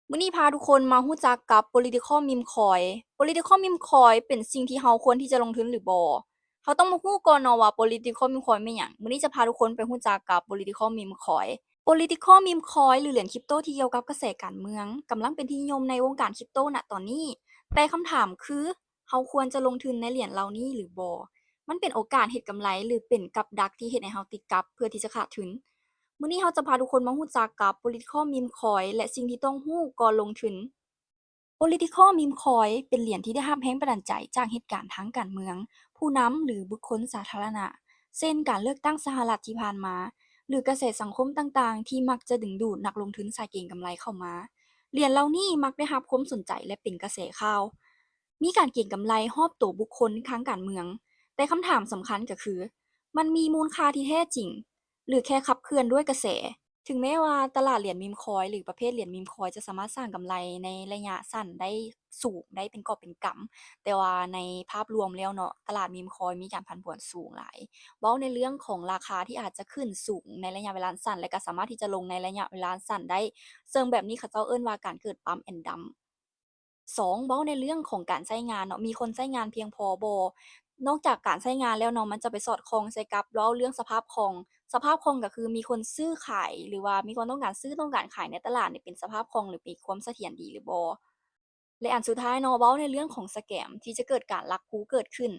ມື້ນີ້ພາທຸກຄົນມາຮູ້ຈັກກັບ Political Meme Coin. Political Meme Coin ເປັນສິ່ງທີ່ເຮົາຄວນທີ່ຈະລົງທຶນຫຼືບໍ່? ເຮົາຕ້ອງມາຮູ້ກ່ອນເນາະວ່າ Political Meme Coin ແມ່ນຫຍັງ. ມື້ນີ້ຈະພາທຸກຄົນໄປຮູ້ຈັກກັບ Political Meme Coin. Political Meme Coin ຫຼື ຫຼຽນຄຣິບໂຕທີ່ກ່ຽວກັບກະແສການເມືອງ ກຳລັງເປັນທີ່ນິຍົມໃນວົງການຄຣິບໂຕນະຕອນນີ້. ແຕ່ຄຳຖາມຄື ເຮົາຄວນຈະລົງທຶນໃນຫຼຽນເຫຼົ່ານີ້ຫຼືບໍ່? ມັນເປັນໂອກາດເຮັດກຳໄລ ຫຼື ເປັນກັບດັກທີ່ເຮັດໃຫ້ເຮົາຕິດກັບເພື່ອທີ່ຈະຂາດທຶນ? ມື້ນີ້ເຮົາຈະພາທຸກຄົນມາຮູ້ຈັກກັບ Political Meme Coin ແລະ ສິ່ງທີ່ຕ້ອງຮູ້ກ່ອນລົງທຶນ. Political Meme Coin ເປັນຫຼຽນທີ່ໄດ້ຮັບແຮງບັນດານໃຈຈາກເຫດການທາງການເມືອງ, ຜູ້ນຳ ຫຼື ບຸກຄົນສາທາລະນະ, ເຊັ່ນ ການເລືອກຕັ້ງສະຫະລັດທີ່ຜ່ານມາ ຫຼື ກະແສສັງຄົມຕ່າງໆ ທີ່ມັກຈະດຶງດູດນັກລົງທຶນສາຍເກັງກຳໄລເຂົ້າມາ. ຫຼຽນເຫຼົ່ານີ້ມັກໄດ້ຮັບຄວາມສົນໃຈ ແລະ ເປັນກະແສຂ່າວ. ມີການເກັງກຳໄລຮອບໂຕບຸກຄົນທາງການເມືອງ, ແຕ່ຄຳຖາມສຳຄັນກໍຄື ມັນມີມູນຄ່າທີ່ແທ້ຈິງ ຫຼື ແຄ່ຂັບເຄື່ອນດ້ວຍກະແສ? ເຖິງແມ້ວ່າຕະຫຼາດຫຼຽນມີມຄອຍ ຫຼື ປະເພດຫຼຽນມີມຄອຍ ຈະສາມາດສ້າງກຳໄລໃນໄລຍະສັ້ນໄດ້ສູງ ໄດ້ເປັນກອບເປັນກຳ, ແຕ່ວ່າໃນພາບລວມແລ້ວເນາະ ຕະຫຼາດມີມຄອຍມີການຜັນຜວນສູງຫຼາຍ. ເວົ້າໃນເລື່ອງຂອງລາຄາທີ່ອາດຈະຂຶ້ນສູງໃນໄລຍະເວລາອັນສັ້ນ ແລະ ກໍສາມາດທີ່ຈະລົງໃນໄລຍະເວລາອັນສັ້ນໄດ້, ເຊິ່ງແບບນີ້ເຂົາເຈົ້າເອີ້ນວ່າການເກີດ pump and dump. ສອງ ເວົ້າໃນເລື່ອງຂອງການໃຊ້ງານເນາະ, ມີຄົນໃຊ້ງານພຽງພໍບໍ່? ນອກຈາກການໃຊ້ງານແລ້ວເນາະ, ມັນຈະໄປສອດຄ່ອງໃສ່ກັບເວົ້າເລື່ອງສະພາບຄ່ອງ. ສະພາບຄ່ອງກໍຄືມີຄົນຊື້ຂາຍ ຫຼືວ່າມີຄວາມຕ້ອງການຊື້ຕ້ອງການຂາຍໃນຕະຫຼາດນີ້ເປັນສະພາບຄ່ອງ ຫຼື ມີຄວາມສະຖຽນດີຫຼືບໍ່? ແລະ ອັນສຸດທ້າຍເນາະ, ເວົ້າໃນເລື່ອງຂອງສະແກມທີ່ຈະເກີດການລັກພູເກີດຂຶ້ນ,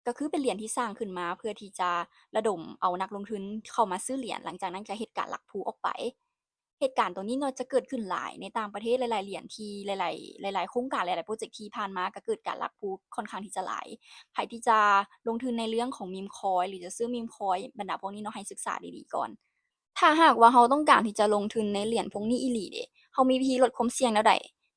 ກໍຄືເປັນຫຼຽນທີ່ສ້າງຂຶ້ນມາເພື່ອທີ່ຈະລະດົມເອົານັກລົງທຶນເຂົ້າມາຊື້ຫຼຽນ, ຫຼັງຈາກນັ້ນກໍເຮັດການລັກພູອອກໄປ. ເຫດການໂຕນີ້ເນາະ ຈະເກີດຂຶ້ນຫຼາຍໃນຕ່າງປະເທດ, ຫຼາຍໆຫຼຽນທີ່ ຫຼາຍໆ ຫຼາຍໆໂຄງການ ຫຼາຍໆໂປຣເຈັກທີ່ຜ່ານມາກໍເກີດການລັກພູຄ່ອນຂ້າງທີ່ຈະຫຼາຍ. ໃຜທີ່ຈະລົງທຶນໃນເລື່ອງຂອງມີມຄອຍ ຫຼື ຈະຊື້ມີມຄອຍ, ບັນດາພວກນີ້ເນາະ ໃຫ້ສຶກສາດີໆກ່ອນ. ຖ້າຫາກວ່າເຮົາຕ້ອງການທີ່ຈະລົງທຶນໃນຫຼຽນພວກນີ້ອີ່ຫຼີເດ, ເຮົາມີວິທີລົດຄວາມສ່ຽງແນວໃດ?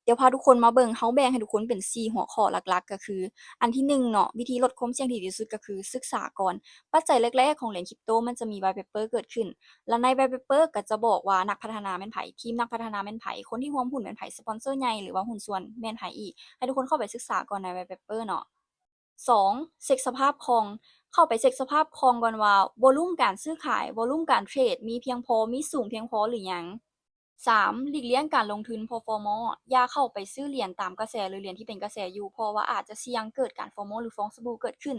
ດຽວພາທຸກຄົນມາເບິ່ງ, ເຮົາແບ່ງໃຫ້ທຸກຄົນເປັນສີ່ຫົວຂໍ້ຫຼັກໆ ກໍຄື ອັນທີໜຶ່ງເນາະ, ວິທີລົດຄວາມສ່ຽງທີ່ດີທີ່ສຸດກໍຄືສຶກສາກ່ອນ. ປັດໄຈແລກໆຂອງຫຼຽນຄຣິບໂຕ ມັນຈະມີ white paper ເກີດຂຶ້ນ, ແລະ ໃນ white paper ກໍຈະບອກວ່ານັກພັດທະນາແມ່ນໃຜ, ທີມນັກພັດທະນາແມ່ນໃຜ, ຄົນທີ່ຮ່ວມຫຸ້ນແມ່ນໃຜ, ສະປອນເຊີໃຫຍ່ ຫຼືວ່າຫຸ້ນສ່ວນແມ່ນໃຜອີກ. ໃຫ້ທຸກຄົນເຂົ້າໄປສຶກສາກ່ອນໃນ white paper ເນາະ. ສອງ ເຊັກສະພາບຄ່ອງ. ເຂົ້າໄປເຊັກສະພາບຄ່ອງກ່ອນວ່າ ວໍລຸ່ມການຊື້ຂາຍ, ວໍລຸ່ມການເທຣດ ມີພຽງພໍ, ມີສູງພຽງພໍຫຼືຍັງ. ສາມ ຫຼີກລ່ຽງການລົງທຶນພໍຟໍມໍ, ຢ່າເຂົ້າໄປຊື້ຫຼຽນຕາມກະແສ ຫຼື ຫຼຽນທີ່ເປັນກະແສຢູ່, ເພາະວ່າອາດຈະສ່ຽງເກີດການຟໍມໍ ຫຼື ຟອງສະບູເກີດຂຶ້ນ.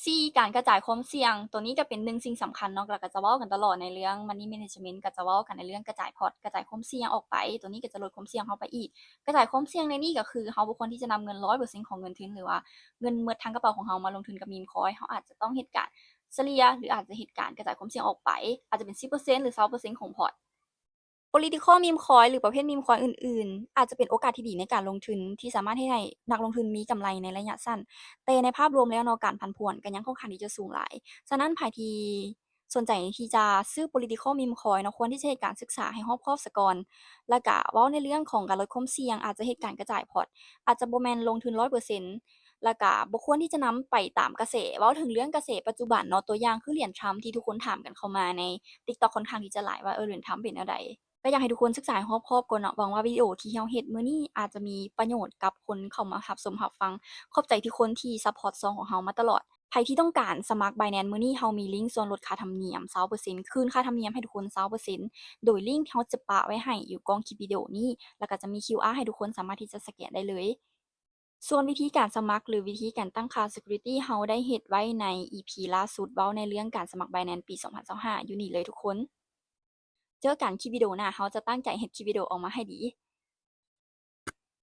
ສີ່ ການກະຈາຍຄວາມສ່ຽງ. ໂຕນີ້ກໍເປັນໜຶ່ງສິ່ງສຳຄັນເນາະ, ແລ້ວກໍຈະເວົ້າກັນຕະຫຼອດໃນເລື່ອງ Money Management ກໍຈະເວົ້າກັນໃນເລື່ອງກະຈາຍ port ກະຈາຍຄວາມສ່ຽງອອກໄປ. ໂຕນີ້ກໍຈະລົດຄວາມສ່ຽງເຮົາໄປອີກ. ກະຈາຍຄວາມສ່ຽງໃນນີ້ກໍຄື ເຮົາບໍ່ຄວນທີ່ຈະນຳເງິນຮ້ອຍເປີເຊັນຂອງເງິນທຶນ ຫຼືວ່າເງິນໝົດທັງກະເປົາຂອງເຮົາມາລົງທຶນກັບມີມຄອຍ. ເຮົາອາດຈະຕ້ອງເຮັດການສະເລ່ຍ ຫຼື ອາດຈະເຮັດການກະຈາຍຄວາມສ່ຽງອອກໄປ, ອາດຈະເປັນສິບເປີເຊັນ ຫຼື ຊາວເປີເຊັນຂອງ port. Political Meme Coin ຫຼື ປະເພດມີມຄອຍອື່ນໆ ອາດຈະເປັນໂອກາດທີ່ດີໃນການລົງທຶນ ທີ່ສາມາດເຮັດໃຫ້ນັກລົງທຶນມີກຳໄລໃນໄລຍະສັ້ນ, ແຕ່ໃນພາບລວມແລ້ວເນາະ ການຜັນຜວນກໍຍັງຄ່ອນຂ້າງທີ່ຈະສູງຫຼາຍ. ສະນັ້ນ ໃຜທີ່ ສົນໃຈທີ່ຈະຊື້ Political Meme Coin ເນາະ ຄວນທີ່ຈະເຮັດການສຶກສາໃຫ້ຮອບຄອບສາກ່ອນ. ແລ້ວກະເວົ້າໃນເລື່ອງຂອງການລົດຄວາມສ່ຽງ, ອາດຈະເຮັດການກະຈາຍ port, ອາດຈະບໍ່ແມ່ນລົງທຶນຮ້ອຍເປີເຊັນ, ແລ້ວກະບໍ່ຄວນທີ່ຈະນຳໄປຕາມກະແສ. ເວົ້າເຖິງເລື່ອງກະແສປັດຈຸບັນເນາະ, ຕົວຢ່າງຄືຫຼຽນ Trump ທີ່ທຸກຄົນຖາມກັນເຂົ້າມາໃນ TikTok ຄ່ອນຂ້າງທີ່ຈະຫຼາຍວ່າ ເອີ ຫຼຽນ Trump ເປັນແນວໃດ? ກໍຢາກໃຫ້ທຸກຄົນສຶກສາໃຫ້ຮອບຄອບກ່ອນເນາະ. ຫວັງວ່າວິດີໂອທີ່ເຮົາເຮັດມື້ນີ້ອາດຈະມີປະໂຫຍດກັບຄົນເຂົ້າມາຮັບຊົມຮັບຟັງ. ຂອບໃຈທີ່ຄົນທີ່ support ຊ່ອງຂອງເຮົາມາຕະຫຼອດ. ໃຜທີ່ຕ້ອງການສະໝັກ Binance ມື້ນີ້ເຮົາມີລິ້ງສ່ວນລົດຄ່າທຳນຽມຊາວເປີເຊັນ ຄືນຄ່າທຳນຽມໃຫ້ທຸກຄົນຊາວເປີເຊັນ ໂດຍລິ້ງທີ່ເຮົາຈະປະໄວ້ໃຫ້ຢູ່ກ້ອງຄລິບວິດີໂອນີ້ ແລ້ວກໍຈະມີ QR ໃຫ້ທຸກຄົນສາມາດທີ່ຈະສະແກນໄດ້ເລີຍ. ສ່ວນວິທີການສະໝັກ ຫຼື ວິທີການຕັ້ງຄ່າ Security ເຮົາໄດ້ເຮັດໄວ້ໃນ EP ລ່າສຸດ ເວົ້າໃນເລື່ອງການສະໝັກ Binance ປີສອງພັນຊາວຫ້າ ຢູ່ນີ້ເລີຍທຸກຄົນ. ເຈີກັນຄລິບວິດີໂອໜ້າ, ເຮົາຈະຕັ້ງໃຈເຮັດຄລິບວິດີໂອອອກມາໃຫ້ດີ.